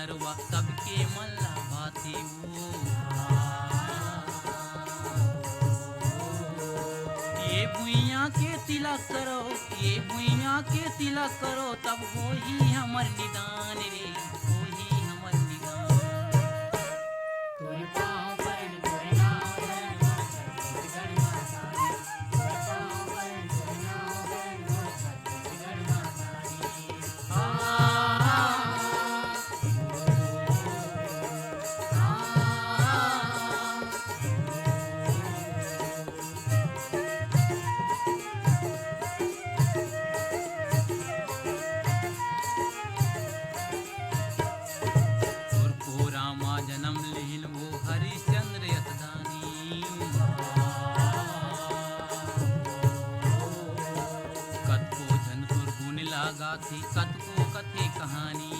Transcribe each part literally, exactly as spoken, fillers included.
नरवा सबके मन ला भाथे वो। ये भुइयां के तिलक करो, ये भुइयां के तिलक करो, तब होही हमर निदान रे, होही हमर निदान। तोर पाँव पड़न, तोर नाव धरन, माँ छत्तीसगढ़ माता रे। तोर पाँव पड़न, तोर नाव धरन, माँ छत्तीसगढ़ माता रे। तोर कोरा मा जनम लेहिन वो हरिश्चंद्र यस दानी। कतको झन तोर गुन ला गाथे, कतको कथे कहानी।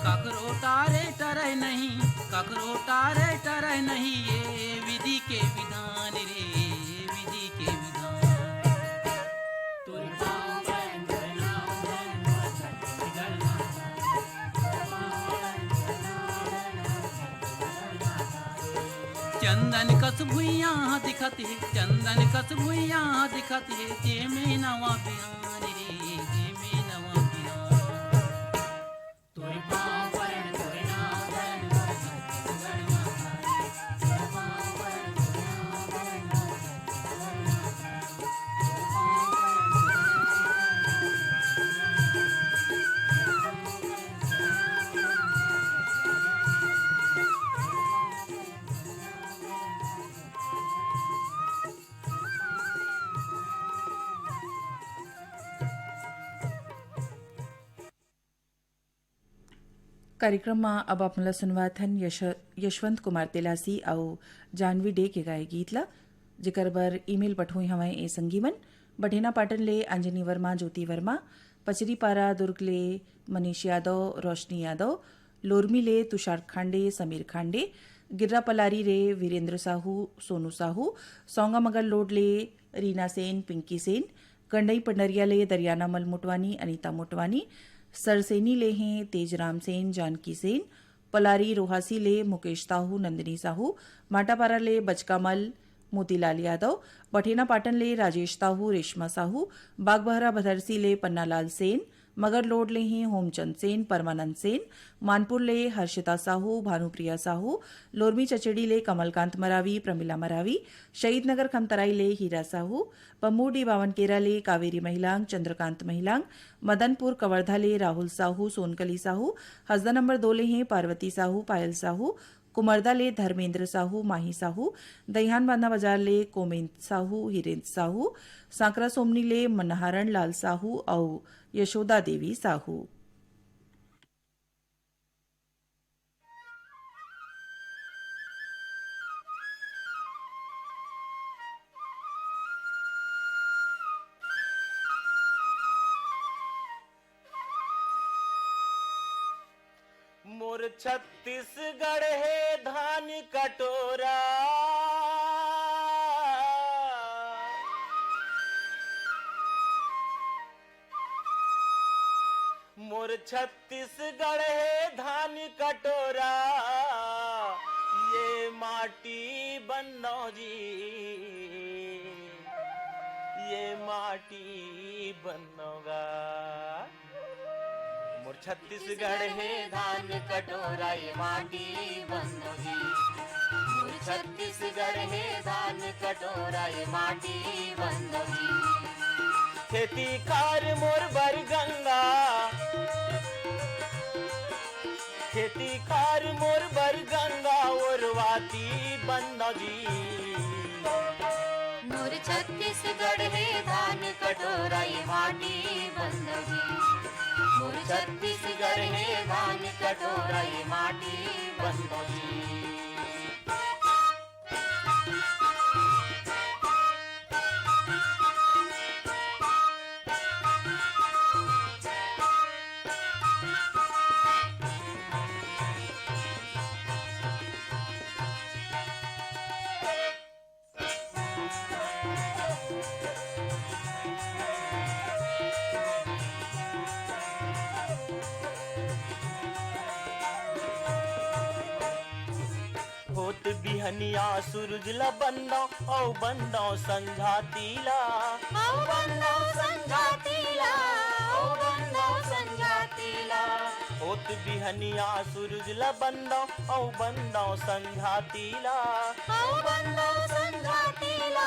ककरो टारे टरे नहीं, ककरो टारे टरे नहीं, ये विधि के विधान रे, विधि के विधान। चंदन कस भुइयां दिखत हे, चंदन कस भुइयां दिखत हे, जेमे नवा बिहान रे, जेमे नवा बिहान। कार्यक्रम म अब आप मन ल सुनवात हन यश-, यशवंत कुमार तेलासी अउ जानवी डे के गाए गीत ल, जेकर बर ईमेल पठोई हवंय ए संगी मन। बठेना पाटन ले अंजनी वर्मा, ज्योति वर्मा, पचरीपारा दुर्ग ले मनीष यादव, रोशनी यादव, लोरमी ले तुषार खांडे, समीर खांडे, गिर्रा पलारी ले वीरेंद्र साहू, सोनू साहू, सौंगा मगर लोड ले रीना सेन, पिंकी सेन, गंडई पंडरिया ले दरियाना मल मोटवानी, अनीता मोटवानी, सरसेनी ले हें तेजराम सेन, जानकी सेन, पलारी रोहासी ले मुकेश साहू, नंदिनी साहू, भाटापारा ले बचकामल, मोतीलाल यादव, बठेना पाटन ले राजेश साहू, रेशमा साहू, बागबहरा भदरसी ले पन्नालाल सेन, मगर लोड ले हें होमचंद सेन, परमानंद सेन, मानपुर ले हर्षिता साहू, भानुप्रिया साहू, लोरमी चचेड़ी ले कमलकांत मरावी, प्रमिला मरावी, शहीद नगर खमतराई ले हीरा साहू, पम्मूडी बावनकेरा ले कावेरी महिलांग, चंद्रकांत महिलांग, मदनपुर कवर्धा ले राहुल साहू, सोनकली साहू, हसदा नंबर दो ले हें पार्वती साहू, पायल साहू, कुमरदा ले धर्मेंद्र साहू, माही साहू, दईहान बांधा बाजार ले कोमेंद साहू, हिरेंद्र साहू, सांकरा सोमनी ले मनहारण लाल साहू अउ यशोदा देवी साहू। मोर छत्तीसगढ़ हे धान कटोरा, मोर छत्तीसगढ़ हे धान कटोरा, ये माटी बन्नो जी, ये माटी बन्नो गा। मोर छत्तीसगढ़ हे धान कटोरा, ये माटी बन्नो जी। मोर छत्तीसगढ़ हे धान कटोरा, ये माटी बन्नो जी। खेती खार मोर बर गंगा, खेती खार मोर बर गंगा ओरवाती बन्नो जी। मोर छत्तीसगढ़ हे धान कटोरा, ये माटी बन्नो जी। मोर छत्तीसगढ़ हे धान कटोरा, ये माटी बन्नो जी। हनिया सूरज ल बंदव, अउ बंदव संझा तीला। अउ बंदव संझा तीला, अउ बंदव संझा तीला। होत बिहनिया सूरज ल बंदव, अउ बंदव संझा तीला। अउ बंदव संझा तीला,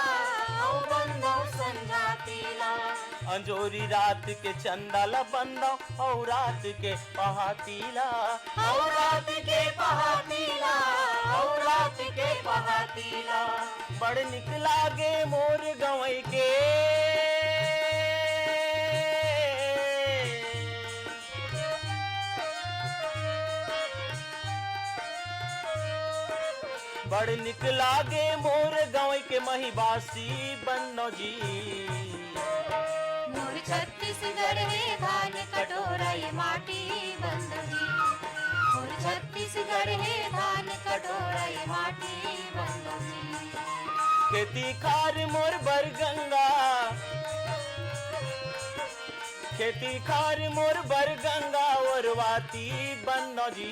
अउ बंदव संझा तीला। अंजोरी रात के चंदा ल बंदव, अउ रात के पहाती ला। अउ रात के पहाती ला, अउ रात के पहाती ला। बड़ निक लागे मोर गंवई के। बड़ निक लागे मोर गंवई के महिबासी बंदव जी। मोर छत्तीसगढ़ हे धान कटोरा ये माटी बंदव जी। मोर छत्तीसगढ़ हे धान कटोरा ये माटी बंदव जी। खेती खार मोर बर गंगा, खेती खार मोर बर गंगा ओरवाती बंदव जी।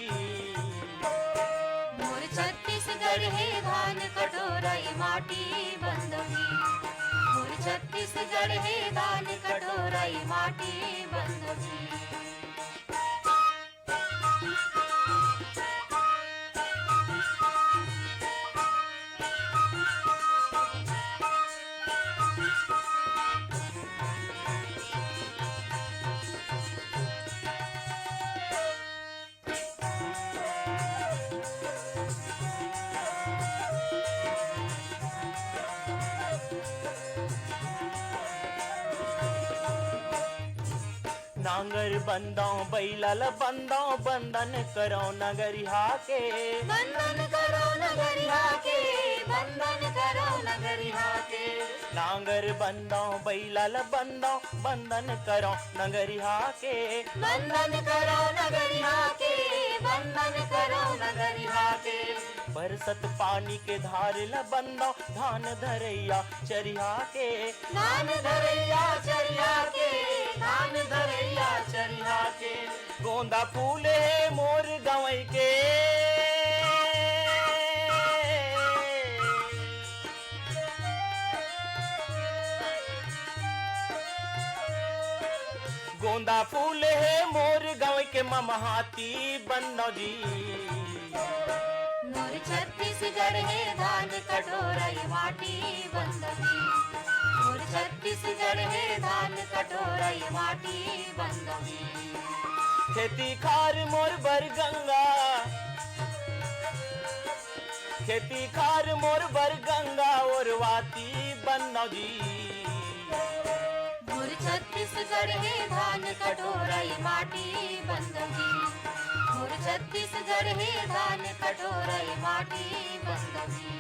मोर छत्तीसगढ़ हे धान कटोरा ये माटी बंदव जी। मोर छत्तीसगढ़ हे धान कटोरा ये माटी बंदव जी। नांगर बंदव, बइला ल बंदव, बंदन करव नगरिहा के। बंदन करव नगरिहा के, बंदन करव नगरिहा के। नांगर बंदव, बइला ल बंदव, बंदन करव नगरिहा के। बंदन करव नगरिहा के, बंदन करव नगरिहा के। बरसत पानी के धार ल बंदव, धान धरइया चरिहा के। धान धरइया चरिहा के, धान धरइया चरिहा के। गोंदा फूल हे मोर गंवई के। गोंदा फूल हे मोर गंवई के ममहाती बंदव जी। मोर छत्तीसगढ़ हे धान कटोरा ये माटी बंदव जी। मोर छत्तीसगढ़ हे धान कटोरा ये माटी बंदव जी। खेती खार मोर बर गंगा, खेती खार मोर बर गंगा ओरवाती बंदव जी। मोर छत्तीसगढ़ हे धान कटोरा ये माटी बंदव जी। मोर छत्तीसगढ़ हे धान कटोरा ये माटी बंदव जी।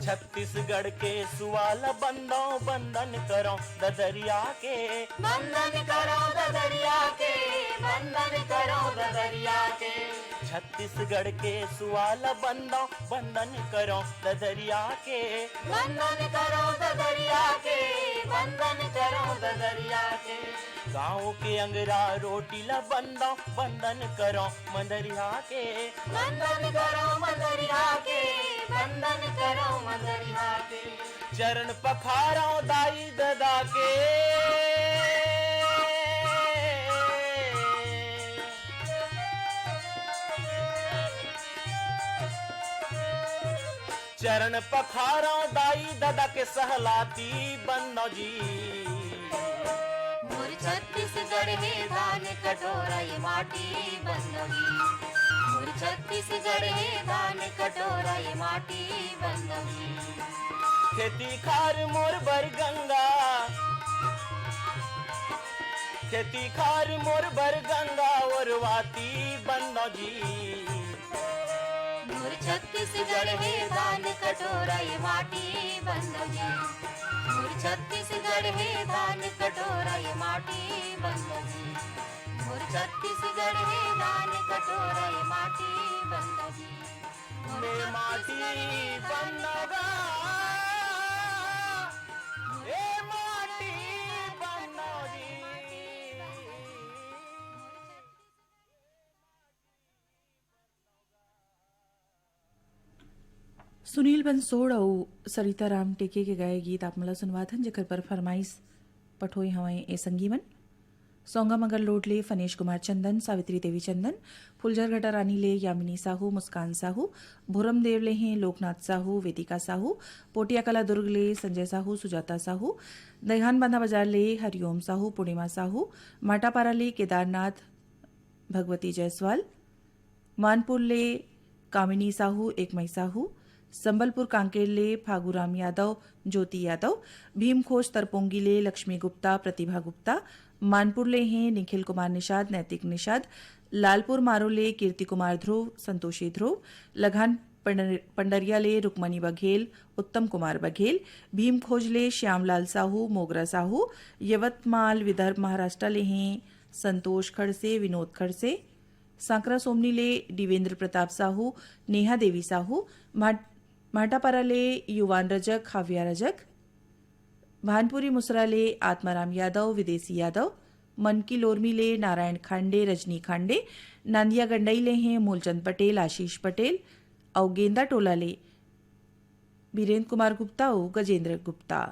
छत्तीसगढ़ के सुआ ल बंदव, बंदन करव ददरिया के। बंदन करव ददरिया के, बंदन करव ददरिया के। छत्तीसगढ़ के सुआ ल बंदव, बंदन करव ददरिया के। बंदन करव ददरिया के, बंदन करव ददरिया के। गाँव के अंगरा रोटी ल बंदव, बंदन करव मंदरिहा के। बंदन करव मंदरिहा के, बंदन करव मंदरिहा के। चरण पखारव दाई ददा के। चरण पखारव दाई ददा के सहलाती बंदव जी। मोर छत्तीसगढ़ हे धान कटोरा ये माटी बंदव जी। मोर छत्तीसगढ़ हे धान कटोरा ये माटी बंदव जी। खेती खार मोर बर गंगा, खेती खार मोर बर गंगा ओरवाती बंदव जी। मोर छत्तीसगढ़ हे दान कटोरा ये माटी बंदगी। मोर छत्तीसगढ़ हे दान कटोरा ये माटी बंदगी। मोर छत्तीसगढ़ हे दान कटोरा ये माटी बंदगी। मोर ए माटी छत्तीसगढ़ हे दान बंदगा, ए माटी बंदगी। सुनील बंसोड़ अउ सरिता राम टेके के गाए गीत आप मन ला सुनवाथन, जेकर पर फरमाइश पठोए हवंय ए संगी मन। सौंगा मगर लोड ले फनेश कुमार चंदन, सावित्री देवी चंदन, फुलझर घटा रानी ले यामिनी साहू, मुस्कान साहू, भोरम देव ले हैं लोकनाथ साहू, वेदिका साहू, पोटिया कला दुर्ग ले संजय साहू, सुजाता साहू, दैहान बांधा बाजार ले हरिओम साहू, पूर्णिमा साहू, माटापारा ले केदारनाथ, भगवती जायसवाल, मानपुर ले कामिनी साहू, एकमई साहू, संबलपुर कांकेर ले फागुराम यादव, ज्योति यादव, भीमखोज तरपोंगी ले लक्ष्मी गुप्ता, प्रतिभा गुप्ता, मानपुर ले हैं निखिल कुमार निषाद, नैतिक निषाद, लालपुर मारो ले कीर्ति कुमार ध्रुव, संतोषी ध्रुव, लघान पंडर-, पंडरिया ले रुक्मणी बघेल, उत्तम कुमार बघेल, भीमखोज ले श्यामलाल साहू, मोगरा साहू, यवतमाल विदर्भ महाराष्ट्र ले हैं संतोष खड़से, विनोद खड़से, सांकरा सोमनी ले डीवेंद्र प्रताप साहू, नेहा देवी साहू, भाट-, भाटापारा ले युवान रजक, हाविया रजक, भानपुरी मुसरा ले आत्माराम यादव, विदेशी यादव, मनकी लोरमी ले नारायण खांडे, रजनी खांडे, नांदिया गंडई ले हैं मूलचंद पटेल, आशीष पटेल, अउ गेंदा टोला ले बीरेंद्र कुमार गुप्ता अउ गजेंद्र गुप्ता।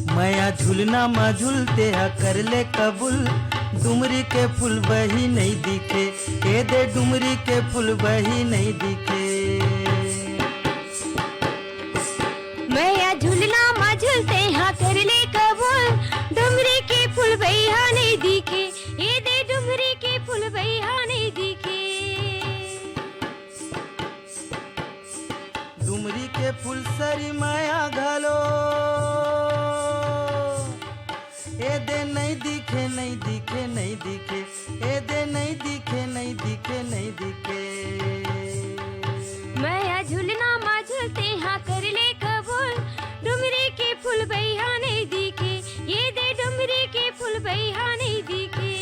मया झुलना मा झुलते हा कर ले कबूल, डुमरी के फूल बही नहीं दिखे, ए दे डुमरी के फूल बही नहीं दिखे। मया झुलना मा झुलते हा कर ले कबूल, डुमरी के फूल बही हा नहीं दिखे, ए दे डुमरी के फूल बही हा नहीं दिखे। डुमरी के फुलसरी मया घलो, ए दे नहीं दिखे, नहीं दिखे, नहीं दिखे, ए दे नहीं दिखे, नहीं दिखे, नहीं दिखे। मया झुलना मा झुलते हा कर ले कबूल, डुमरी के फूल बही हा नहीं दिखे, ए दे डुमरी के फूल बही हा नहीं दिखे।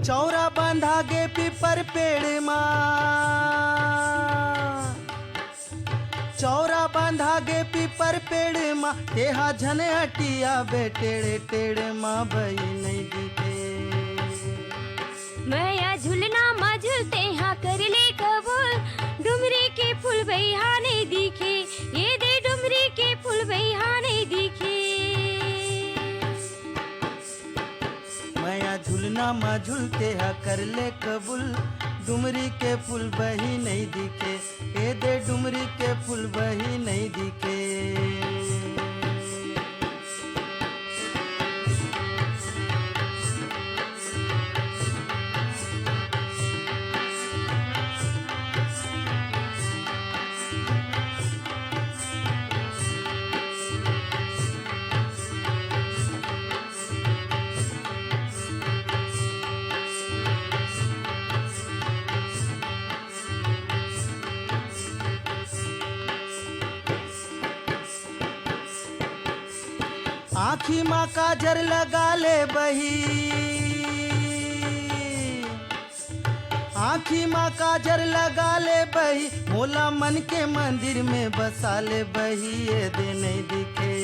चौरा बांधा गे पीपर पेड़ मा, चौरा बांधा गे पीपर पेड़ मा, तेहा झन अटिया बे टेढ़ टेढ़ मा बही नहीं दिखे। मया झुलना मा झुलते हा कर ले कबूल, डुमरी के फूल बही हा नहीं दिखे, ए दे डुमरी के फूल बही हा नहीं दिखे। मया झुलना मा झुलते हा कर ले कबूल, डुमरी के फूल बही नहीं दिखे, ए दे डुमरी के फूल बही नहीं दिखे। आँखी मा काजर लगा ले बही, आँखी मा काजर लगा ले बही, मोला मन के मंदिर में बसा ले बही, ए दे नहीं दिखे।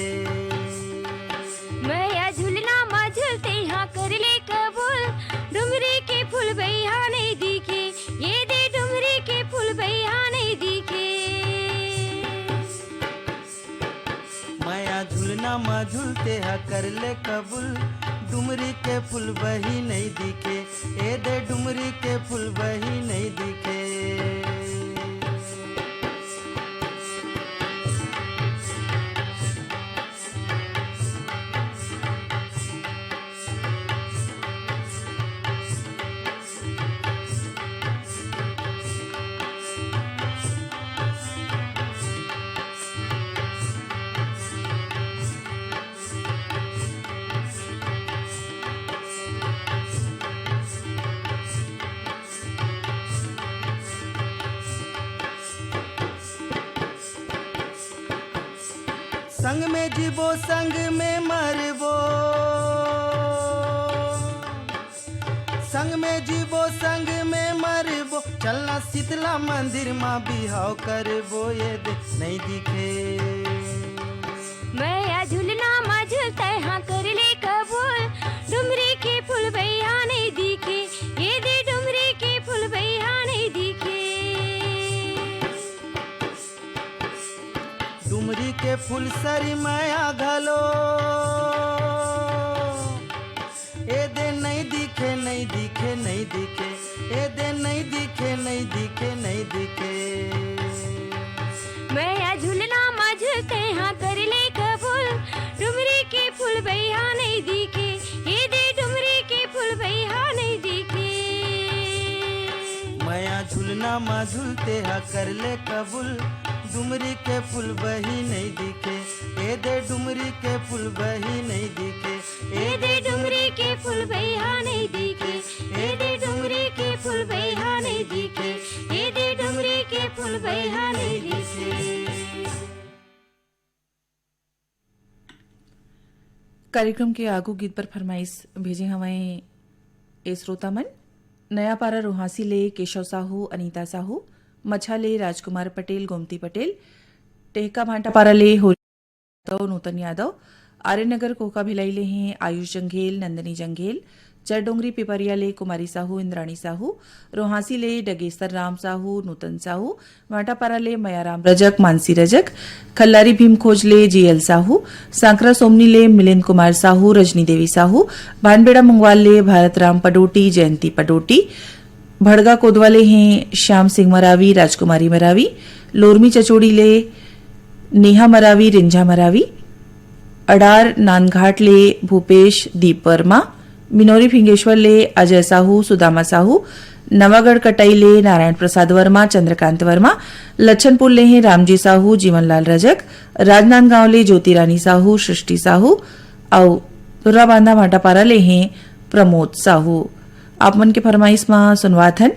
मया झुलना मा झुलते हाँ कर ले कबूल, डुमरी के फूल बइहा नहीं दिखे, ये दे डुमरी के फूल बइहा नहीं दिखे। मया झुलना मा झुलते हा कर ले कबूल, डुमरी के फूल बही नहीं दिखे, ए दे डुमरी के फूल बही नहीं दिखे। संग में जीबो, संग में मरबो, संग में जीबो, संग में मरबो, चलना शीतला मंदिर मा बिहाव करबो, ये दे नहीं दिखे। मया झुलना मा झुलते हाँ कर ले कबूल, डुमरी के फूल बइहा नहीं दिखे, ये दे डुमरी के फूल बइहा नहीं दिखे। डुमरी के फूल सरी मया घलो, ए दे नहीं दिखे, नहीं दिखे, नहीं दिखे, ए दे नहीं दिखे, नहीं दिखे, नहीं दिखे। मया झुलना मा झुलते हाँ कर ले कबूल, डुमरी के फूल बइहा नहीं दिखे, ए दे डुमरी के फूल बइहा नहीं दिखे। मया झुलना मा झुलते हा कर ले कबूल, डुमरी के फूल बही नहीं दिखे, ए दे डुमरी के फूल बही नहीं दिखे, ए दे डुमरी के फूल बइहा नहीं दिखे, ए दे डुमरी के फूल बइहा नहीं दिखे, ए दे डुमरी के फूल बइहा नहीं दिखे। कार्यक्रम के आगू गीत पर फरमाइश भेजे हवंय ए श्रोता मन, नयापारा रोहासी ले केशव साहू, अनीता साहू, मछा ले राजकुमार पटेल, गोमती पटेल, टेहका भांटापारा ले होरी यादव, नूतन यादव, आर्यनगर कोका भिलाई ले हैं आयुष जंघेल, नंदिनी जंघेल, चरडोंगरी पिपरिया ले कुमारी साहू, इंद्राणी साहू, रोहासी ले डगेसर राम साहू, नूतन साहू, भांटापारा ले मयाराम रजक, मानसी रजक, खल्लारी भीमखोज ले जीएल साहू, सांकरा सोमनी ले मिलिंद कुमार साहू, रजनी देवी साहू, भानबेड़ा मुंगवाल ले भारत राम पडोटी, जयंती पडोटी, भड़गा कोदवा ले हैं श्याम सिंह मरावी, राजकुमारी मरावी, लोरमी चचोड़ी ले नेहा मरावी, रिंझा मरावी, अडार नांदघाट ले भूपेश दीप वर्मा, मिनोरी फिंगेश्वर ले अजय साहू, सुदामा साहू, नवागढ़ कटाई ले नारायण प्रसाद वर्मा, चंद्रकांत वर्मा, लच्छनपुर ले हैं रामजी साहू, जीवनलाल रजक, राजनांदगांव ले ज्योति रानी साहू, सृष्टि साहू, अउ तुर्राबांधा भाटापारा ले हैं प्रमोद साहू। आप मन के फरमाइश मा सुनवाथन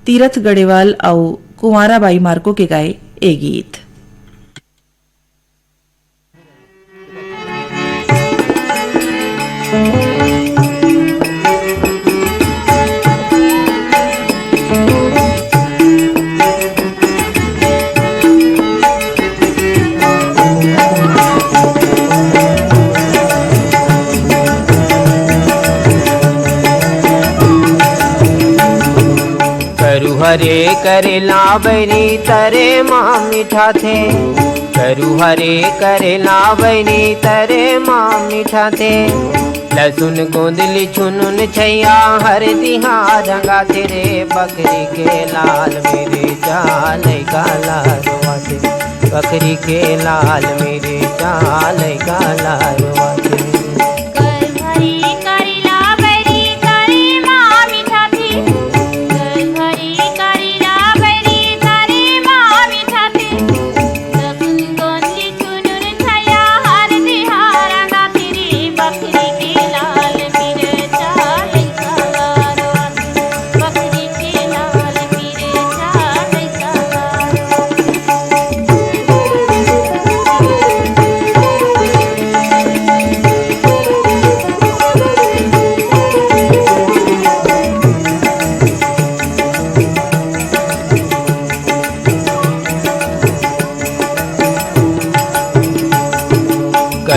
तीरथ गड़ेवाल अउ कुंवारा बाई मार्को के गाए ए गीत। करू हरे करेला बैरी तरे मा मिठाथे, करू हरे करेला बैरी तरे मा मिठाथे। लसुन गोंदली चुनुन छैया हरदी हा रंगाथे रे, बकरी के लाल मिरचा लइका ला रोवाथे, बकरी के लाल मिरचा लइका ला रोवाथे।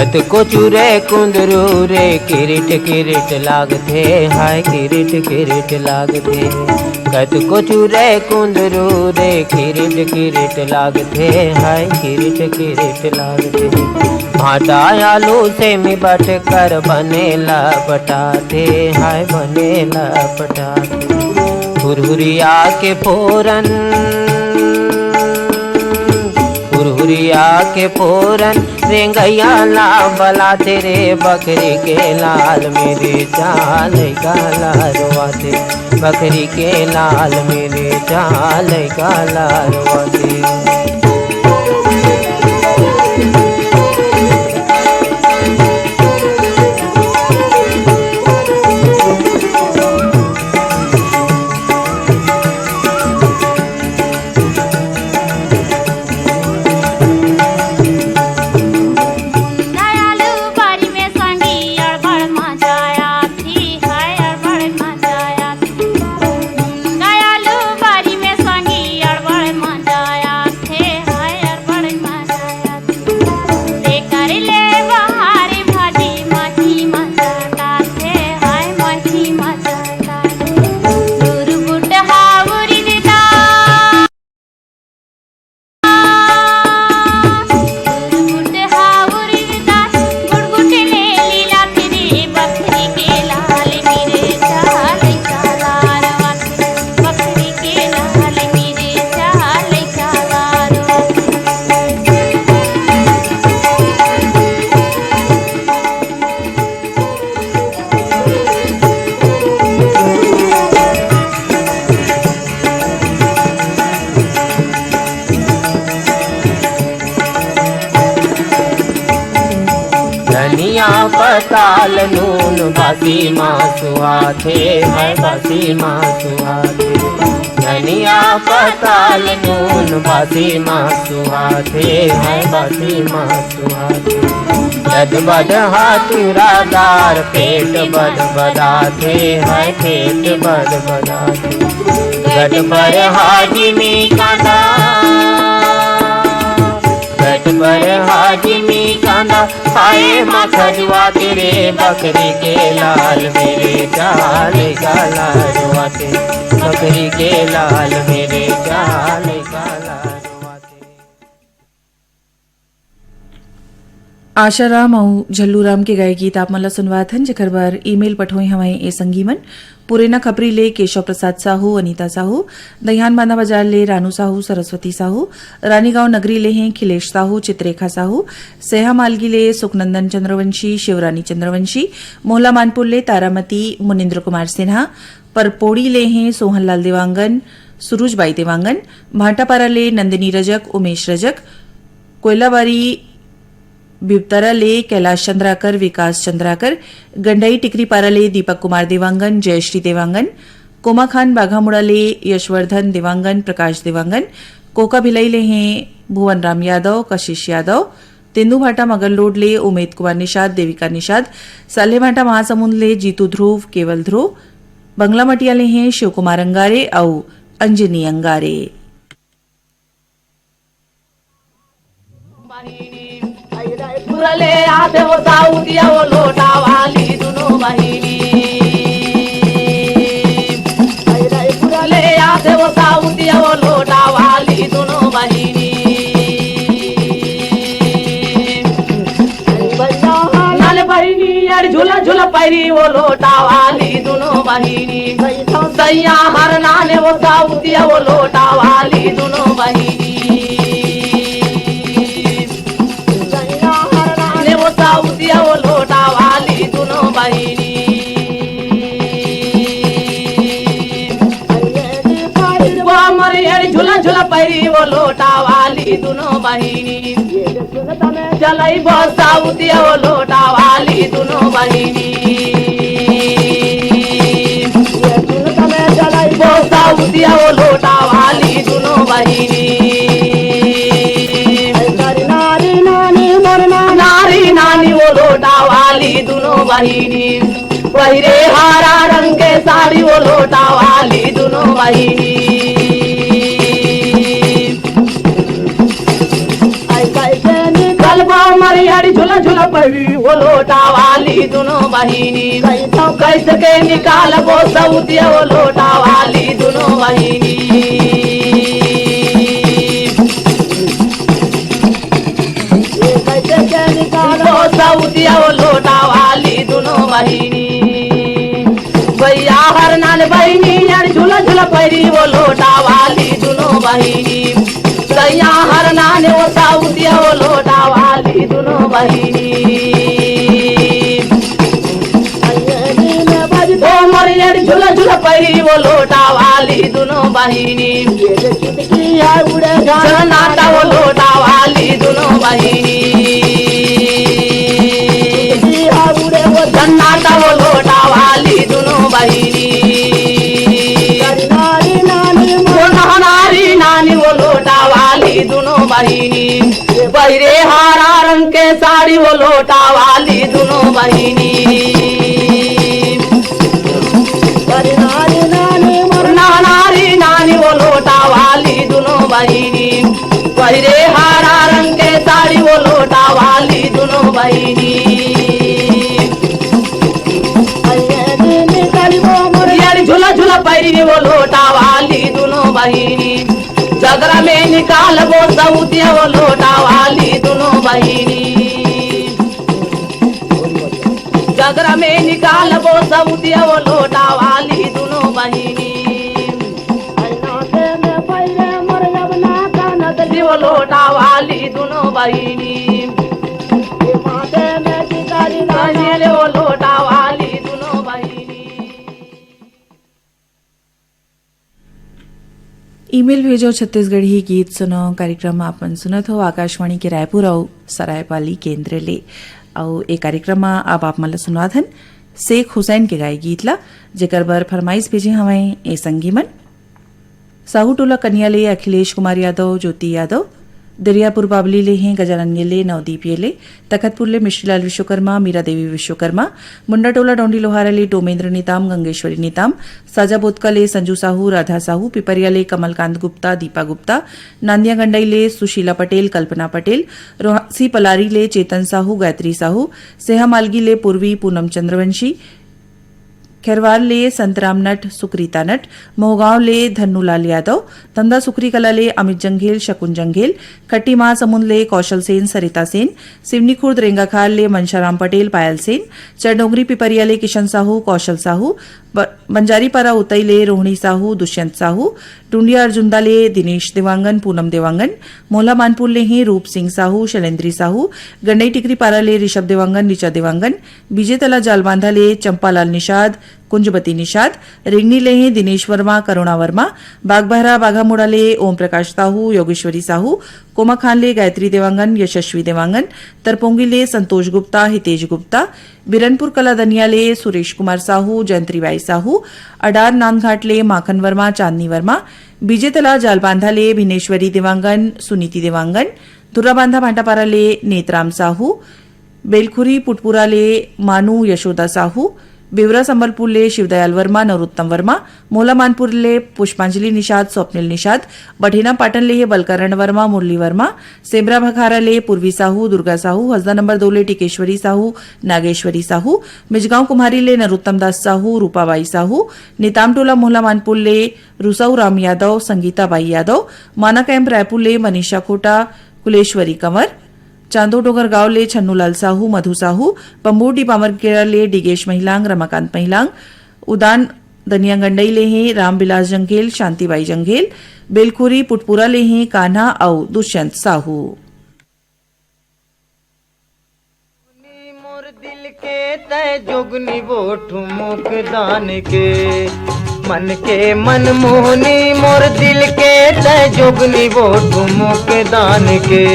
कतको चुरे कुंदरू रे, किरिट किरिट लागथे, हाय किरिट किरिट लागथे। कतको चुरे कुंदरू रे, किरिट किरिट लागथे, हाय किरिट किरिट लागथे। भांटा आलू सेमी बटकर बने लपटाथे, हाय बने लपटाथे। हुरहुरिया के फोरन, हुरहुरिया के फोरन, रेंगइया ला बलाथे रे, बखरी के लाल मिरिचा लइका ला रोवाथे, बखरी के लाल मिरिचा लइका ला रोवाथे। दयालु बारी में संगी अड़बड़ मजा आथे, हाय अड़बड़ मजा आथे। दयालु बारी में संगी अड़बड़ मजा आथे, हाय अड़बड़ मजा आथे। तेकर ले बहारी भाजी मछी मजा आथे, हाय मछी मजा आथे। दूर बुट हावरी दिदा। धनिया पताल नून बासी मासु आथे, हाय बासी मासु आथे। धनिया पताल नून बासी मासु आथे, हाय बासी मासु आथे। जद बद हाथुरादार पेट बद बदाथे, हाय पेट बद बदाथे। गट पर हाजिमी कांदा, गट पर हाजिमी कांदा, खाए मा खजुआथे रे, बखरी के लाल मिरिचा लइका ला रोवाथे, बखरी के लाल मिरिचा लइका ला रोवाथे। आशाराम अउ झल्लूराम के गाए गीत आप मन ला सुनवात हन, जेकर बर ईमेल पठोए हवय ए संगी मन, पुरेना खपरी ले केशव प्रसाद साहू, अनीता साहू, दईहान बांधा बाजार ले रानू साहू, सरस्वती साहू, रानीगांव नगरी ले हें खिलेश साहू, चित्रेखा साहू, सेहा मालगी ले सुखनंदन चंद्रवंशी, शिवरानी चंद्रवंशी, मोहला मानपुर ले तारामती, मुनिंद्र कुमार सिन्हा, परपोड़ी ले हें सोहनलाल देवांगन, सुरुज बाई देवांगन, भाटापारा ले नंदिनी रजक, उमेश रजक, कोयलाबारी बिबतरा ले कैलाश चंद्राकर, विकास चंद्राकर, गंडई टिकरीपारा ले दीपक कुमार देवांगन, जयश्री देवांगन, कोमाखान बाघामुड़ा ले यशवर्धन देवांगन, प्रकाश देवांगन, कोका भिलाई ले हें भुवन राम यादव, कशिश यादव, तेंदूभाटा मगरलोड ले उमेद कुमार निषाद, देविका निषाद, साल्हेभाटा महासमुंद ले जीतू ध्रुव, केवल ध्रुव, बंगलामटिया ले हें शिवकुमार अंगारे अउ अंजनी अंगारे। बहिनी, अइले पुरले आथे वो साउदिया वो लोटा वाली दुनो बहिनी। अइले पुरले आथे वो साउदिया वो लोटा वाली दुनो बहिनी। लाल बहिनी यार झूला झूला पैरी वो लोटा वाली दुनो बहिनी। सैया हर नाने वो साउदिया वो लोटा वाली दुनो बहिनी। सैया हर नाने वो साउदिया वो लोटा वाली दुनो बहिनी। वो हमर एड़ी झूला झूला पैरी वो लोटा वाली दुनो बहिनी। चलई बो साउदिया वो लोटा वाली दुनो बहिनी। चलई बो साउदिया वो लोटा वाली दुनो बहिनी। नारी नानी मोर नारी नानी वो लोटा वाली दुनो बहिनी। पहिरे हरा रंग के साड़ी वो लोटा वाली दुनो बहिनी। ऐसे निकल हमर यारी झूला झूला परी वो लोटा वाली दुनो बहिनी। कैसे के निकालबो सौतिया वो लोटा वाली दुनो बहिनी। कैसे के निकालबो सौतिया वो लोटा वाली दुनो बहिनी। भैया हर नान बहिनी यार झूला झूला परी वो लोटा वाली दुनो बहिनी। सैया हर नान वो सौतिया वो लोटा वाली दुनो बहिनी। ओ मोर यार झूला झूला परी वो लोटा वाली दुनो बहिनी। सन्नाटा वो लोटा वाली दुनो बहिनी। सन्नाटा वो लोटा वाली दुनो बहिनी। वो नहनारी नानी वो लोटा वाली दुनो बहिनी। बहिरे हरा रंग के साड़ी वो लोटा वाली दुनो बहिनी। नारी नानी वो लोटा वाली दुनो बहिनी। पहिरे हरा रंग के साड़ी वो लोटा वाली दुनो बहिनी। यारी झूला झूला पहिरी वो लोटा वाली दुनो बहिनी। जगरा में निकालबो सौतिया वो लोटा वाली दुनो बहिनी। जगरा में निकालबो सौतिया वो लोटा वाली दुनो बहिनी। वो लोटा वाली दुनो बहिनी। वो लोटा वाली दुनो बहिनी। ईमेल भेजो छत्तीसगढ़ी गीत सुनो कार्यक्रम आप मन सुनत हो आकाशवाणी के रायपुर अउ सरायपाली केंद्र ले। अउ ए कार्यक्रम म अब आप मन ल सुनवात हन शेख हुसैन के गाय गीत ला, जेकर बर फरमाइश भेजे हवय ए संगी मन। साहू टोला कनिया ले अखिलेश कुमार यादव, ज्योति यादव, दरियापुर बाबली ले हैं गजानन येले, नवदीप येले, तखतपुर ले मिश्रीलाल विश्वकर्मा, मीरा देवी विश्वकर्मा, मुंडा टोला डोंडी लोहारा ले डोमेंद्र नेताम, गंगेश्वरी नेताम, साजा बोतका ले संजू साहू, राधा साहू, पिपरिया ले कमलकांत गुप्ता, दीपा गुप्ता, नांदिया गंडई ले सुशीला पटेल, कल्पना पटेल, रोहासी पलारी ले चेतन साहू, गायत्री साहू, सेहा मालगी ले पूर्वी, पूनम चंद्रवंशी, खेरवार ले संतराम नट, सुक्रीता नट, मोहगांव ले धन्नूलाल यादव, तमदा सुखरी कला ले अमित जंघेल, शकुन जंघेल, खट्टी महासमुंद ले कौशल सेन, सरिता सेन, सिवनी खुर्द रेंगाखार ले मनशाराम पटेल, पायल सेन, चरडोंगरी पिपरिया ले किशन साहू, कौशल साहू, ब-, बंजारीपारा उतई ले रोहिणी साहू, दुष्यंत साहू, टुंडिया अर्जुंदा ले दिनेश देवांगन, पूनम देवांगन, मोहला मानपुर ले ही रूप सिंह साहू, शैलेंद्री साहू, गंडई टिकरी पारा ले ऋषभ देवांगन, ऋचा देवांगन, बीजेतला जालबांधा ले चंपालाल निषाद, कुंजबती निषाद, रिंगनी ले ही दिनेश वर्मा, करुणा वर्मा, बागबहरा बाघामुड़ा ले ओम प्रकाश साहू, योगेश्वरी साहू, कोमाखान ले गायत्री देवांगन, यशस्वी देवांगन, तरपोंगी ले संतोष गुप्ता, हितेश गुप्ता, बिरनपुर कला दनिया ले सुरेश कुमार साहू, जयंत्री बाई साहू, अडार नांदघाट ले माखन वर्मा, चांदनी वर्मा, बीजेतला जालबांधा ले भिनेश्वरी देवांगन, सुनीति देवांगन, धुर्राबांधा भांटापारा ले नेतराम साहू, बेलखुरी पुटपुरा ले मानू यशोदा साहू, बेवरा संबलपुर ले शिवदयाल वर्मा, नरोत्तम वर्मा, मोला मानपुर ले पुष्पांजलि निषाद, स्वप्निल निषाद, बठेना पाटन ले हे बलकरण वर्मा, मुरली वर्मा, सेमरा भखारा ले पूर्वी साहू, दुर्गा साहू, हसदा नंबर दो ले टिकेश्वरी साहू, नागेश्वरी साहू, मिजगांव कुम्हारी ले नरोत्तम दास साहू, रूपाबाई साहू, निताम टोला मोहला मानपुर ले रुसाऊ राम यादव, संगीता बाई यादव, माना कैंप रायपुर ले मनीषा खोटा, कुलेश्वरी कंवर, चांदो डोंगरगांव ले छन्नूलाल साहू, मधु साहू, बम्बूडी बामरगेड़ा ले डिगेश महिलांग, रमाकांत महिलांग, उदान दनिया गंडई ले हे रामविलास जंघेल, शांतिबाई जंघेल, बेलखुरी पुटपुरा ले हे कान्हा अउ दुष्यंत साहू। मोर दिल के तय जोगनी वो ठुमुक दान के, मन के मन मोहनी मोर दिल के तय जोगनी वो ठुमुक दान के।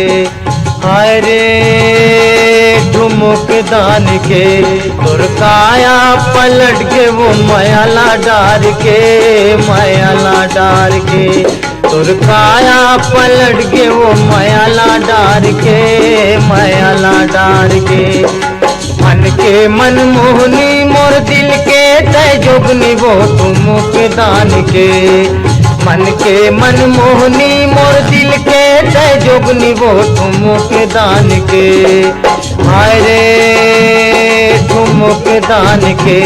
हाय रे ठुमुक दान के, तोर काया पलट के वो मयाला डार के, मयाला डार के। तोर काया पलट के वो मयाला डार के, मयाला डार के। मन के मन मोहनी मोर दिल के तय जोगनी वो ठुमुक दान के। मन के मनमोहनी मोर दिल के तय जोगनी वो ठुमुक दान के। हाय रे ठुमुक दान के,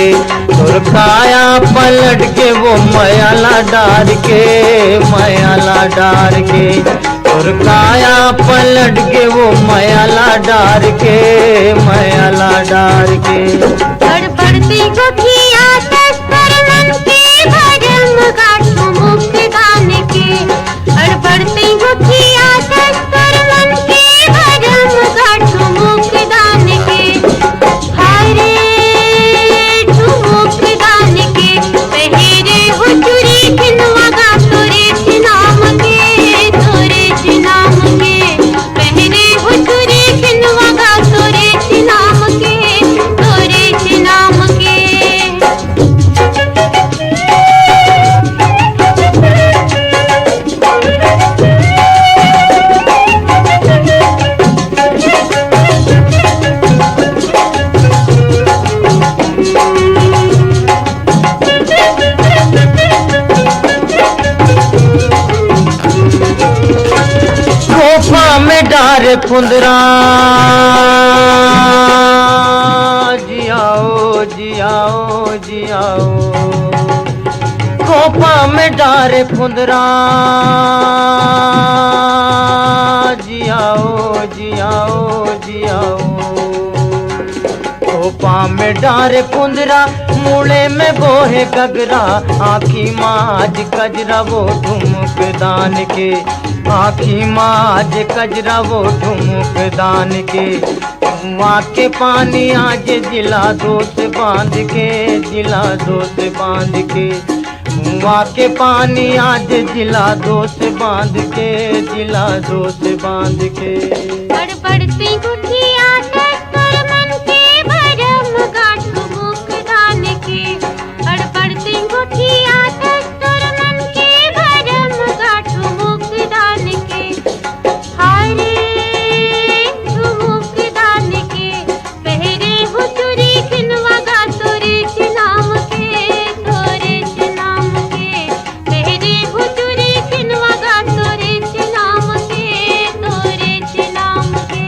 तोर काया पलट के वो मयाला डार के, मयाला डार के। तोर काया पलट के वो मयाला डार के, मयाला डार के। बड़ बड़ ती गोठिया तस्कर मन के भरम गाठू मुख दान के। बड़ बड़ ती गोठिया तस्कर मन के भरम गाठू मुख दान के। हाय रे ठुमुक दान के, पहरे हो चूरी खिनवा गा तोरे नाम के, तोरे नाम के। पहरे हो चूरी खिनवा गा तोरे नाम के, तोरे नाम के। कोपा में डारे फुंदरा, जियाओ, जियाओ, जियाओ। कोपा में डारे फुंदरा, जियाओ, जियाओ, जियाओ। कोपा में डारे फुंदरा, मुड़े में बोहे गगरा, आँखी माज कजरा वो ठुमुक दान के, आँखी माज कजरा वो ठुमुक दान के। कुआं के पानी आज जिला दोस्त बांध के, जिला दोस्त बांध के। कुआं के पानी आज जिला दोस्त बांध के, जिला दोस्त बांध के। बड़ बड़ ती गुठिया तस्कर मन के भरम गाठू मुख दान के। बड़ बड़ ती गुठिया तस्कर मन के भरम गाठू मुख दान के। हाय रे ठुमुक दान के, पहरे हो चूरी खिनवा गा तोरे नाम के, तोरे नाम के। पहरे हो चूरी खिनवा गा तोरे नाम के, तोरे नाम के।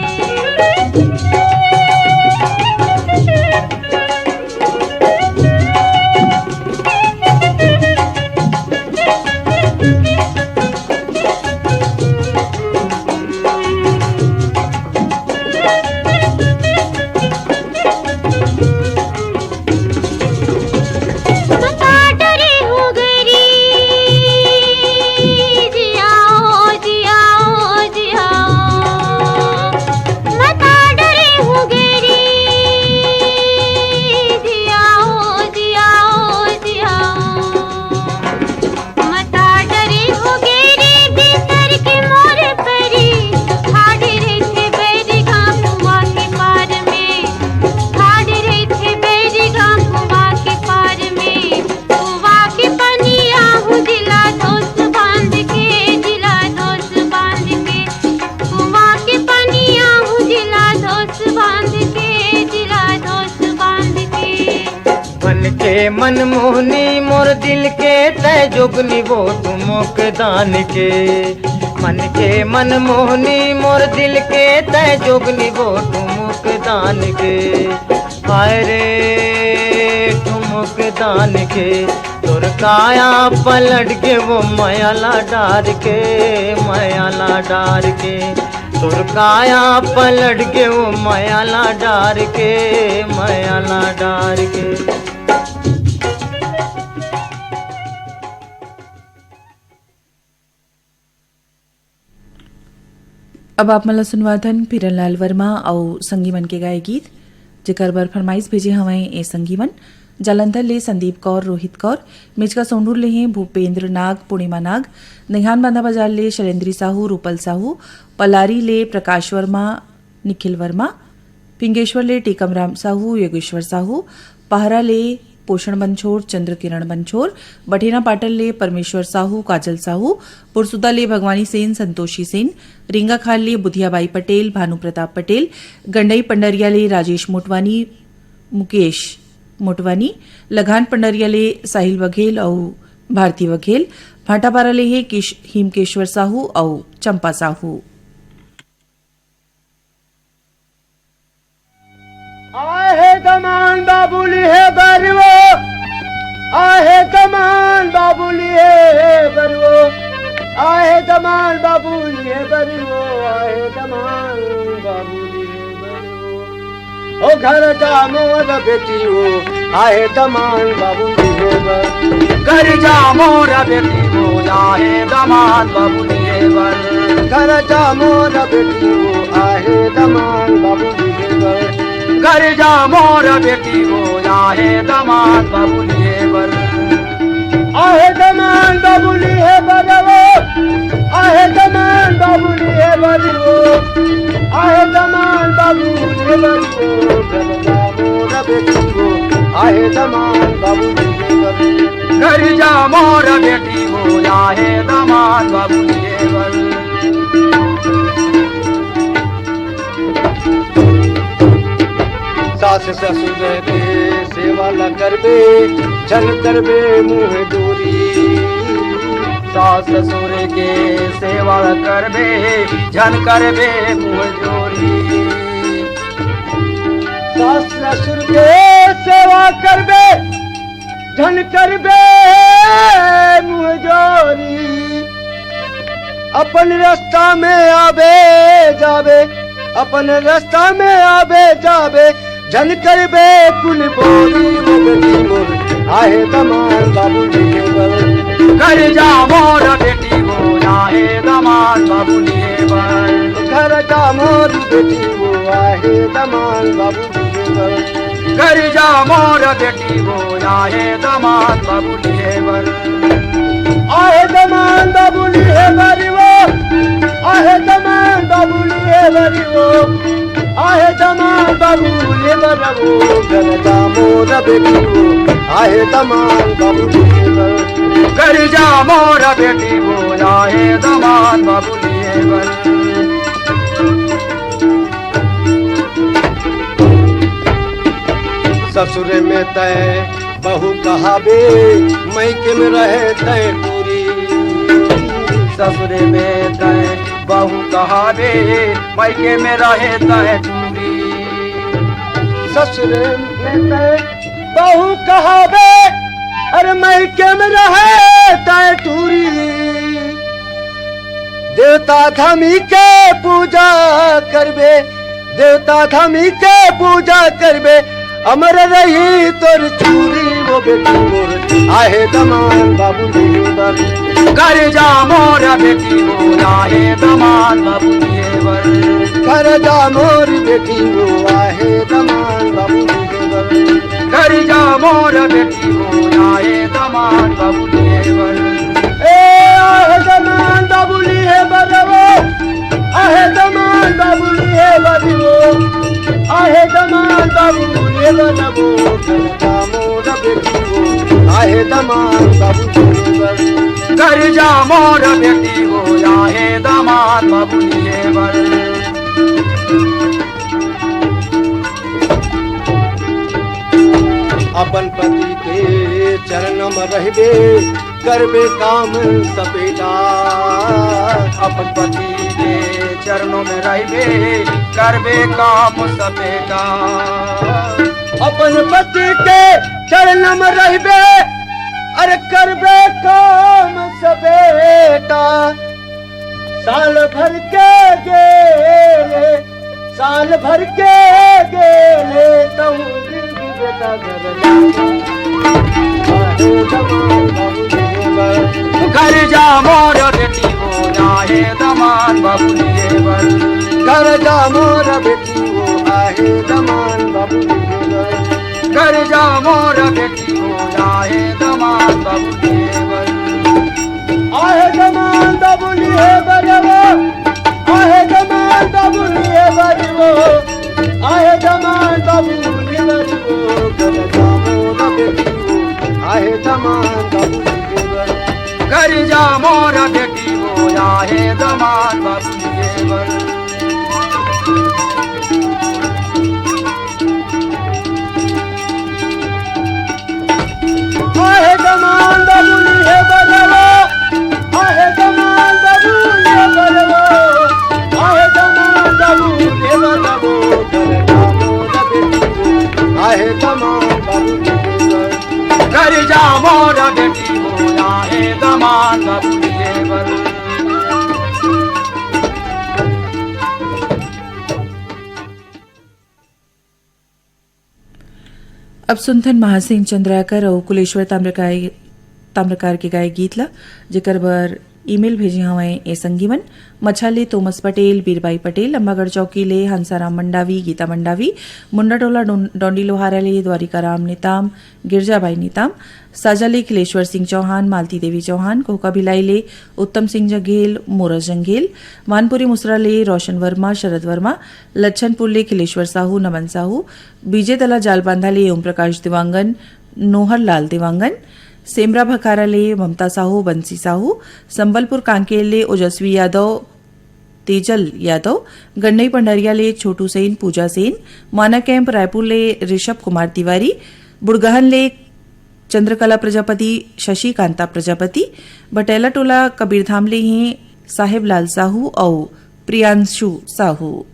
मता डरे हो गे रे बिसर के मोर परी, ठाढ़ रहिथे बैरी गाँव कुआं के पार में, ठाढ़ रहिथे बैरी गाँव कुआं के पार में। कुआं के पनिया हूँ जिला दोस्त बांध के, जिला दोस्त बांध के। कुआं के पनिया हूँ जिला दोस्त बांध के, जिला दोस्त बांध के। मन के मनमोहनी मोर दिल के तय जोगनी वो ठुमुक दान के। मन के मनमोहनी मोर दिल के तय जोगनी वो ठुमुक दान के। हाय रे ठुमुक दान के, तोर काया पलट के वो मयाला डार के, मयाला डार के। तोर काया पलट के वो मयाला डार के, मयाला डार के। अब आप मन ल सुनवाथन पीरनलाल वर्मा अउ संगी मन के गाए गीत, जेकर बर फरमाइश भेजे हवंय ए संगी मन। जालंधर ले संदीप कौर, रोहित कौर, मेचका सोंढूर ले हैं भूपेंद्र नाग, पूर्णिमा नाग, नैहान बांधा बाजार ले शैलेंद्री साहू, रूपल साहू, पलारी ले प्रकाश वर्मा, निखिल वर्मा, पिंगेश्वर ले टीकमराम साहू, योगेश्वर साहू, पहरा ले पोषण बंछोर, चंद्र किरण बंछोर, बठेना पाटल ले परमेश्वर साहू, काजल साहू, पुरसुदा ले भगवानी सेन, संतोषी सेन, रिंगाखाल ले बुधियाबाई पटेल, भानु प्रताप पटेल, गंडई पंडरिया ले राजेश मोटवानी, मुकेश मोटवानी, लघान पंडरिया ले साहिल बघेल अउ भारती वघेल, भाटापारा ले हे किश-, हिमकेश्वर साहू अउ चंपा साहू। आहे दमान बाबू लिहे बरुओ, आहे दमान बाबू लिहे बरुओ, आहे दमान बाबू लिहे बरुओ, आहे दमान बाबू लिहे बरुओ। ओ घर जा मोर बेटी ओ, आहे दमान बाबू लिहे बर। घर जा मोर बेटी ओ, आहे दमान बाबू लिहे बर। घर जा मोर बेटी ओ, आहे दमान बाबू लिहे बर। घर जा मोर बेटी ओ, आहे दमान बाबू लिहे बर। आहे दमान बाबू लिहे बर ओ, आहे दमान बाबू लिहे बर ओ, आहे दमान बाबू लिहे बर ओ, घर जा मोर बेटी ओ, आहे दमान बाबू लिहे बर। घर जा मोर बेटी ओ, आहे दमान बाबू लिहे बर। सास ससुर के सेवा ल करबे, झन करबे मुँह जोरी। सास ससुर के सेवा ल करबे, झन करबे मुँह जोरी। सास ससुर के सेवा करबे, झन करबे मुँह जोरी। अपन रास्ता में आबे जाबे, अपन रास्ता में आबे जाबे, झन करबे कुल बोरी। वो बेटी मोर आहे दमान बाबू लिहे बर। घर जा मोर बेटी ओ, आहे दमान बाबू लिहे बर। घर जा मोर बेटी ओ, आहे दमान बाबू लिहे बर। घर जा मोर बेटी ओ, आहे दमान बाबू लिहे बर। आहे दमान बाबू लिहे बर ओ, आहे दमान बाबू लिहे बर ओ, आहे दमान बाबू लिहे बर ओ। घर जा मोर बेटी ओ, आहे दमान बाबू लिहे बर। घर जा मोर बेटी ओ, आहे दमान बाबू लिहे बर। ससुर में तय बहू कहाबे, मइके में रहे तय टूरी। ससुर में तय बहू कहाबे, मइके में रहे तय टूरी। ससुर में तय बहू कहाबे, अरे मइके में रहे तय टूरी। देवता धामी के पूजा करबे, देवता धामी के पूजा करबे, अमर रही तोर चूरी। वो बेटी मोर आहे दमान बाबू लिहे बर। घर जा मोर बेटी ओ, आहे दमान बाबू लिहे बर। घर जा मोर बेटी ओ, आहे दमान बाबू लिहे बर। घर जा मोर बेटी ओ, आहे दमान बाबू लिहे बर। ए, आहे दमान बाबू लिहे बर ओ, आहे दमान बाबू लिहे बर ओ, आहे दमान बाबू लिहे बर ओ। घर जा मोर बेटी ओ, आहे दमान बाबू लिहे बर। घर जा मोर बेटी ओ, आहे दमान बाबू लिहे बर। अपन पति के चरण म रहिबे, करबे काम सपेटा। अपन पति के चरणों में रहिबे, करबे काम सपेटा। अपन पति के चरण म रहिबे, अरे करबे काम सपेटा। साल भर के गेले, साल भर के गेले, तहूँ दिल बेटा घर जा। आहे दमान बाबू लिहे बर। घर जा मोर बेटी ओ, आहे दमान बाबू लिहे बर। घर जा मोर बेटी ओ, आहे दमान बाबू लिहे बर। घर जा मोर बेटी ओ, आहे दमान बाबू लिहे बर। आहे दमान बाबू लिहे बर ओ, आहे दमान बाबू लिहे बर ओ, आहे दमान बाबू लिहे बर ओ। घर जा मोर बेटी ओ, आहे दमान बाबू लिहे बर। घर जा मोर बेटी ओ, आहे दमान बाबू लिहे बर। आहे दमान बाबू लिहे अब सुनथन महासिंह चंद्राकर अउ कुलेश्वर ताम्रकार, ताम्रकार के गाए गीत ला, जेकर बर ईमेल भेजे हवंय ए संगी मन। मछा ले तोमस पटेल, बीरबाई पटेल, अम्बागढ़ चौकी ले हंसाराम मंडावी, गीता मंडावी, मुंडा टोला डों-, डोंडी लोहारा ले द्वारिका राम नेताम, गिरजाबाई नेताम, साजा ले खिलेश्वर सिंह चौहान, मालती देवी चौहान, कोहका भिलाई ले उत्तम सिंह जंघेल, मोरा जंघेल, मानपुरी मुसरा ले रोशन वर्मा, शरद वर्मा, लच्छनपुर ले खिलेश्वर साहू, नमन साहू, बीजे तला जालबांधा ले ओम प्रकाश देवांगन, नोहर लाल देवांगन, सेमरा भखारा ले ममता साहू, बंसी साहू, संबलपुर कांकेर ले ओजस्वी यादव, तेजल यादव, गन्नई पंडरिया ले छोटू सेन, पूजा सेन, माना कैंप रायपुर ले ऋषभ कुमार तिवारी, बुड़गहन ले चंद्रकला प्रजापति, शशिकांता प्रजापति, बटैला टोला कबीरधाम ले ही साहेब लाल साहू अउ प्रियांशु साहू।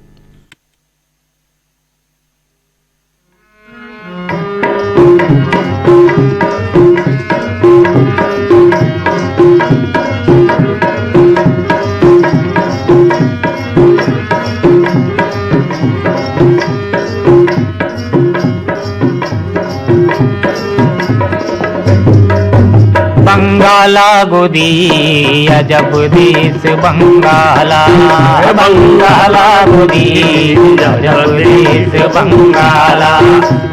बंगाला गुदी अजब देश बंगाला, बंगाला गुदी अजब देश बंगाला,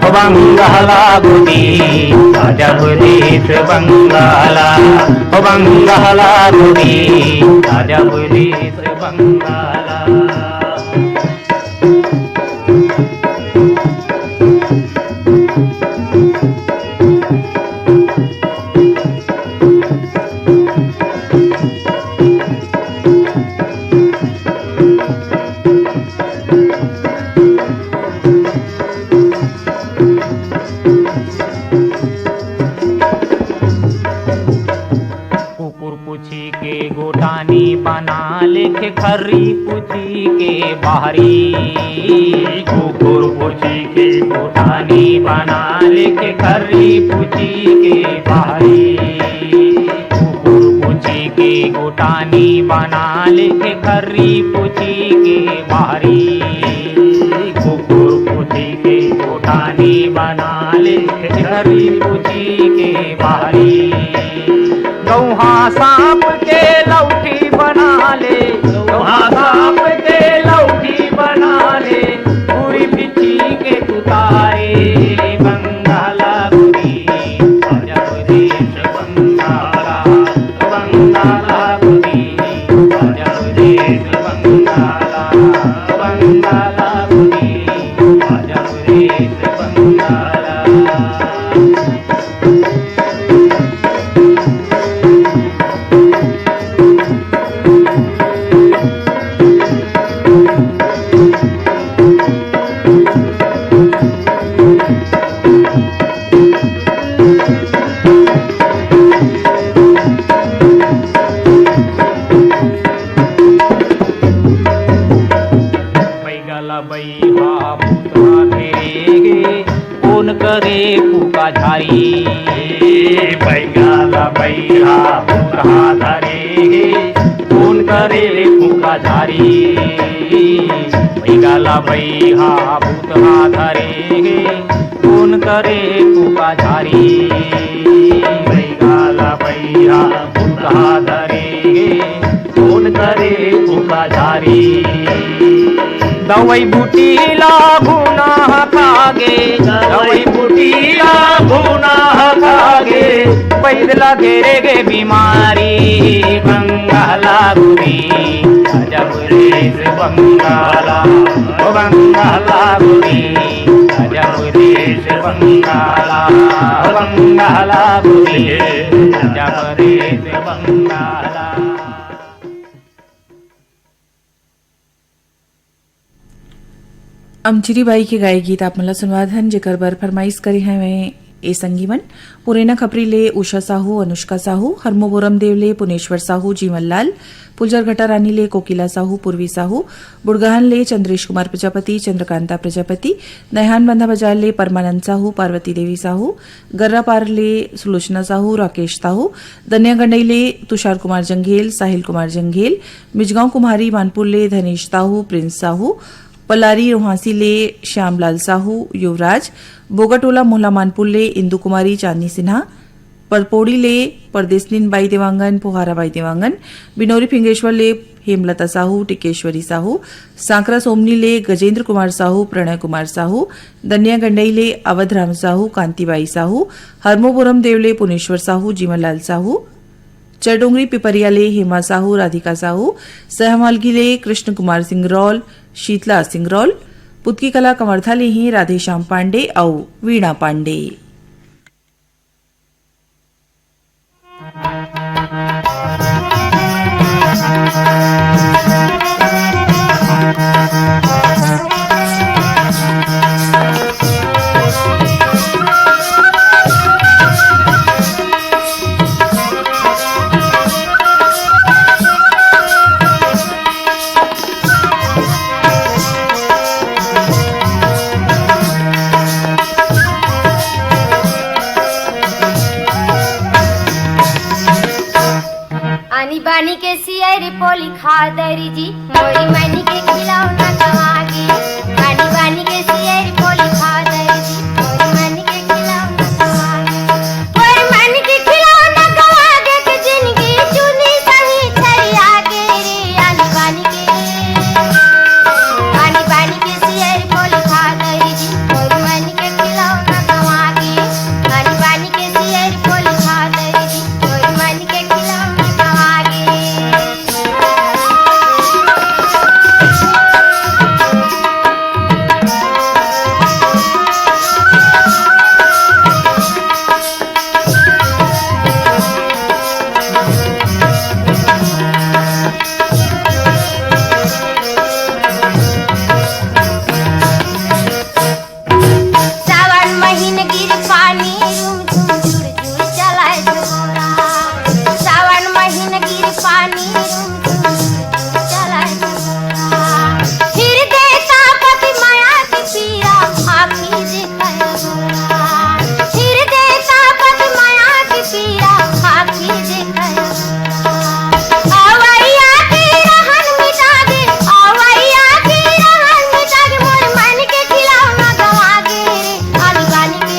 बंगाला गुदी अजब देश बंगाला, बंगाला गुदी अजब देश बंगाला। कुकुर पूछी के गोटानी बना लेखे, खर्री पूछी के बाहरी। कुकुर पूछी के गोटानी बना लेखे, खर्री पूछी के बाहरी। कुकुर पूछी के गोटानी बना लेखे, खर्री पूछी के बाहरी। कुकुर पूछी के गोटानी बना लेखे, खर्री पूछी के बाहरी। गौहा सांप के लौठी बना ले, गौहा सांप के लौठी बना ले, पूरी पृथ्वी के तुतारे। बंगाला गुदी, अजब देश बंगाला, बंगाला गुदी, अजब देश बंगाला, बंगाला गुदी, अजब देश बंगाला। बैगा ला बैहा भूतहा धरे गे, कोन करे फूका झारी। बैगा ला बैहा भूतहा धरे गे, कोन करे फूका झारी। बैगा ला बैहा भूतहा धरे गे, कोन करे फूका झारी। बैगा ला बैहा भूतहा धरे गे, कोन करे फूका झारी। दवई बूटी ला घुना ह खागे, दवई बूटी ला घुना ह खागे, पैदला घेरे गे बीमारी। बंगाला गुदी, अजब देश बंगाला, ओ बंगाला गुदी, अजब देश बंगाला, ओ बंगाला गुदी, अजब देश बंगाला। अमचिरी बाई के गाए गीत आप मन ला सुनवात हन, जेकर बर फरमाइश करे हवंय ए संगी मन। पुरेना खपरी ले उषा साहू, अनुष्का साहू, हरमोबोरम देव ले पुनेश्वर साहू, जीवन लाल, पुलजरघटा रानी ले कोकिला साहू, पूर्वी साहू, बुड़गहन ले चंद्रेश कुमार प्रजापति, चंद्रकांता प्रजापति, नैहान बंधा बाजार ले परमानंद साहू, पार्वती देवी साहू, गर्रापार ले सुलोचना साहू, राकेश साहू, दनिया गंडई ले तुषार कुमार जंघेल, साहिल कुमार जंघेल, मिजगांव कुम्हारी मानपुर ले धनेश साहू, प्रिंस साहू, पलारी रोहासी ले श्यामलाल साहू, युवराज, बोगाटोला मोहला मानपुर ले इंदु कुमारी, चांदनी सिन्हा, परपोड़ी ले परदेसनिन बाई देवांगन, पोहारा बाई देवांगन, बिनौरी फिंगेश्वर ले हेमलता साहू, टिकेश्वरी साहू, सांकरा सोमनी ले गजेंद्र कुमार साहू, प्रणय कुमार साहू, दनिया गंडई ले अवधराम साहू, कांतिबाई साहू, हरमोबोरम देव ले पुनेश्वर साहू, जीवनलाल साहू, चरडोंगरी पिपरिया ले हेमा साहू, राधिका साहू, सहमालगी ले कृष्ण कुमार सिंगरौल, शीतला सिंगरौल, पुतकी कला कवर्धा ले ही राधेश्याम पांडे अउ वीणा पांडे। आनी बानी के सियारी पोली खा दरी जी, मोरी मानी के खिलौना गवा गे। आनी बानी के सियारी पोली खा दरी जी, मोरी मानी के खिलौना गवा गे। मोरी मानी के खिलौना गवा गे, के जिंदगी चुनी सही छरिया गे रे। आनी बानी के, आनी बानी के सियारी पोली खा दरी जी, मोरी मानी के खिलौना गवा गे। आनी बानी के सियारी पोली खा दरी जी, मोरी मानी के खिलौना गवा गे। सावन महीन गिर पानी, रुम झुम झुर झुर चलाए झगोरा। सावन महीन गिर पानी, रुम झुम झुर झुर चलाए झगोरा। फिर देता पति माया के पीरा, आँखी देखल गोरा। फिर देता पति माया के पीरा, आँखी देखल गोरा। अवैया के रहन मिटा दे, अवैया के रहन मिटा दे, मोर मन के खिलौना गवा गे रे। आनी बानी के,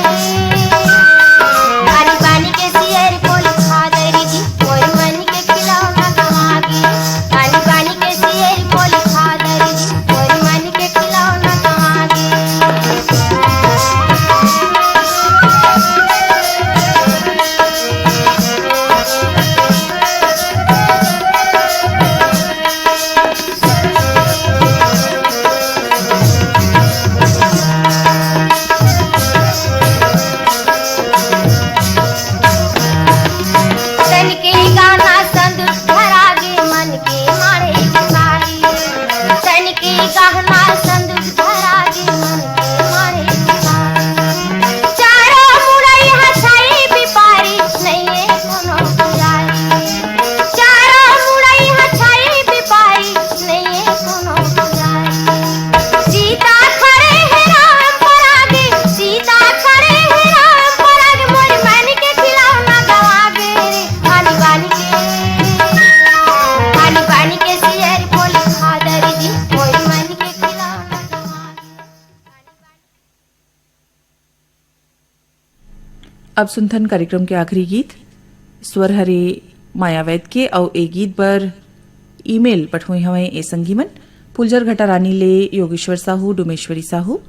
आनी बानी के सियर पोल खा दे रे जी, मोर मन के खिलौना गवा गे। आनी बानी के सियर पोल खा दे रे जी, मोर मन के खिलौना गवा गे। तन के गाना संदूक धरा गे, मन के मारे भिखारी। तन के गहना संदूक धरा गे, मन के मारे भिखारी। चारों मुड़ई हछाई बिपारी, नइये कोनो पुजारी। चारों मुड़ई हछाई बिपारी, नइये कोनो पुजारी। सीता खड़े हे राम परागे, सीता खड़े हे राम परागे, मोर मन के खिलौना गवा गे रे। आनी बानी के, आनी बानी के सियर पोल खा दे रे जी, मोर मन के खिलौना गवा गे। अब सुनथन कार्यक्रम के आखिरी गीत, स्वर हरे माया वैद के, अउ ए गीत बर ईमेल पठोए हवय ए संगी मन, फुलझर घटा रानी ले योगेश्वर साहू, डोमेश्वरी साहू,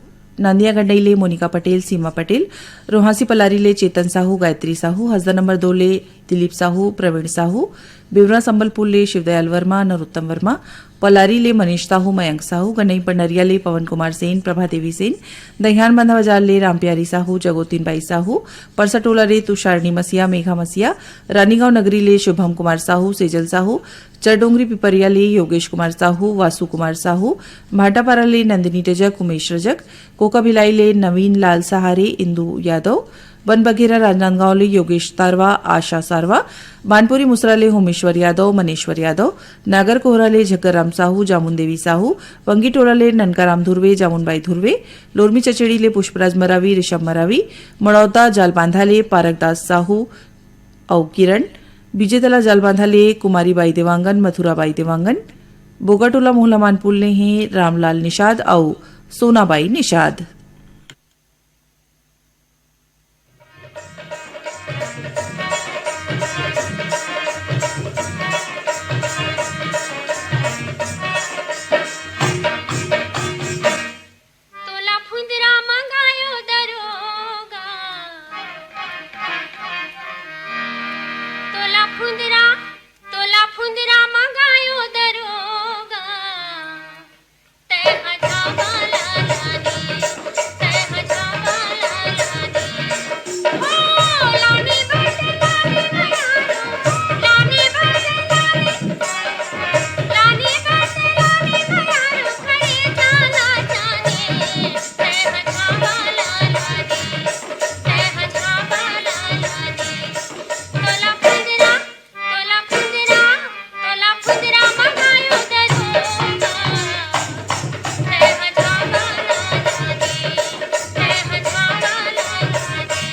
नांदिया गंडई ले मोनिका पटेल, सीमा पटेल, रोहासी पलारी ले चेतन साहू, गायत्री साहू, हसदा नंबर दो ले दिलीप साहू, प्रवीण साहू, बिवरा संबलपुर ले शिवदयाल वर्मा, नरोत्तम वर्मा, पलारी ले मनीष साहू, मयंक साहू, गनई पंडरिया ले पवन कुमार सेन, प्रभा देवी सेन, दहियान बांधा बाजार ले रामप्यारी साहू, जगोतीन बाई साहू, परसटोला ले तुषारणी मसिया, मेघा मसिया, रानीगांव नगरी ले शुभम कुमार साहू, सेजल साहू, चरडोंगरी पिपरिया ले योगेश कुमार साहू, वासु कुमार साहू, भाटापारा ले नंदिनी रजक, उमेश रजक, कोका भिलाई ले नवीन लाल सहारे, इंदु यादव, बनबघेरा राजनांदगांव ले योगेश तारवा, आशा सारवा, बानपुरी मुसरा ले होमेश्वर यादव, मनेश्वर यादव, नागर कोहरा ले झग्गरराम साहू, जामुन देवी साहू, वंगीटोला ले ननकाराम धुर्वे, जामुनबाई धुर्वे, लोरमी चचेड़ी ले पुष्पराज मरावी, ऋषभ मरावी, मड़ौदा जालबांधा ले पारकदास साहू अउ किरण, बिजेतला जालबांधा ले कुमारी बाई देवांगन, मथुरा बाई देवांगन, बोगाटोला मोहला मानपुर ले हे रामलाल निषाद अउ सोनाबाई निषाद। तोला फुंदरा मंगायो दरोगा, तोला फुंदरा, तोला फुंदरा मंगायो दरोगा। तै ह छावा लाला दे, तै ह छावा लाला दे। हो, लानी बट लानी बयारो, लानी बट लानी, लानी बट लानी बयारो, खड़े जाना जाने। तै ह छावा लाला दे, तै ह छावा लाला दे। तोला फुंदरा, तोला फुंदरा, तोला फुंदरा मंगायो दरोगा। तै ह छावा लाला दे, तै ह छावा लाला दे।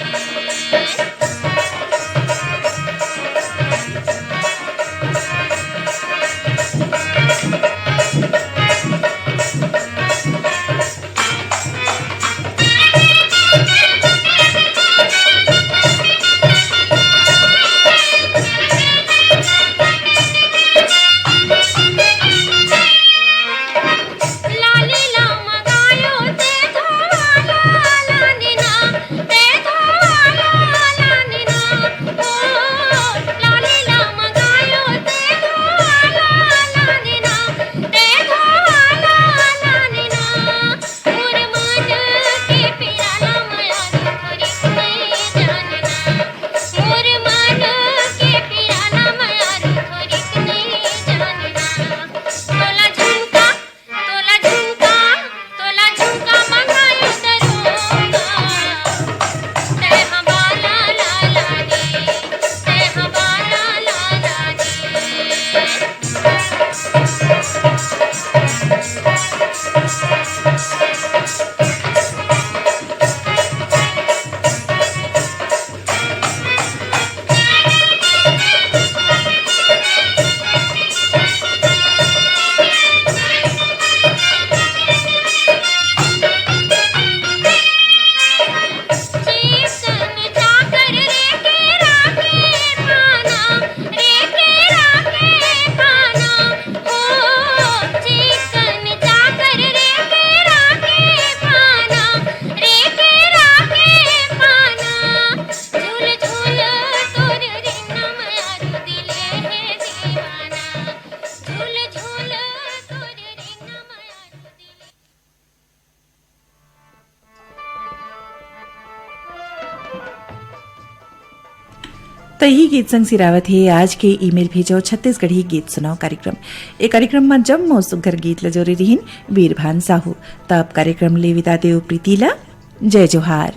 त इही गीत संग सिरावत हे आज के ईमेल भेजो छत्तीसगढ़ी गीत सुनाओ कार्यक्रम। ए कार्यक्रम म जम्मो सुग्घर गीत ल जोरे रिहिन वीरभान साहू। त अब कार्यक्रम ले विदा देव प्रीति ल। जय जोहार।